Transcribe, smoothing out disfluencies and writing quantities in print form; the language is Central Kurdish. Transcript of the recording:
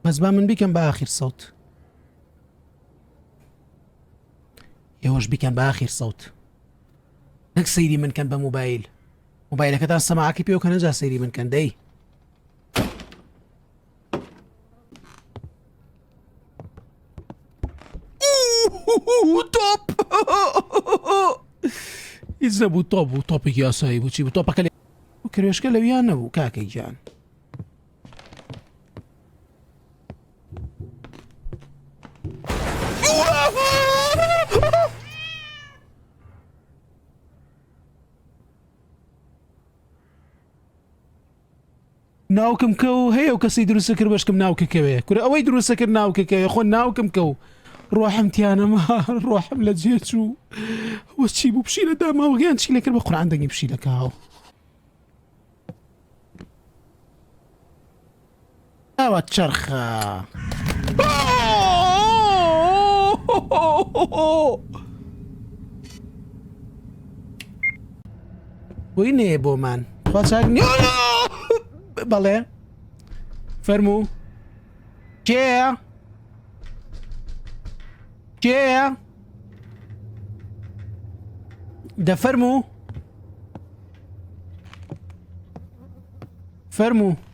بەس با من بیکەم بە ئاخیر سەوت. ئێوەش بیکەن بە ئاخیر سەوت. نەک سەیری من کەن بە موبایل. موبایلەکەتان سەماعەکەی پێوە کەن ئەنجا سەیری من کەن دەی. تۆپ هیچ نەبوو تۆپ بوو تۆپێکی ئاسایی بوو چی بوو تۆپەکە لێ کروێشکە لەویان نەبوو کاکە گیان ناوکم کەو هەیە و کەسی دروستە کرد بەشکم ناوکە کەوێ کورە ئەوەی دروستە کرد ناوکە کەوێ خۆ ناوکم کەو ڕۆحم تیانەما ڕۆحم لە جێ چوو وە چی بوو پشیلە داماوەگەیان چی لەکرد بە قورعان دەنگی پشیلەکە هاو ئەوە چەرخە. بۆی نەیە بۆمان خوا چاک نییە بەڵێ فەرموو کێیە کێیە دەفەرموو فەرموو.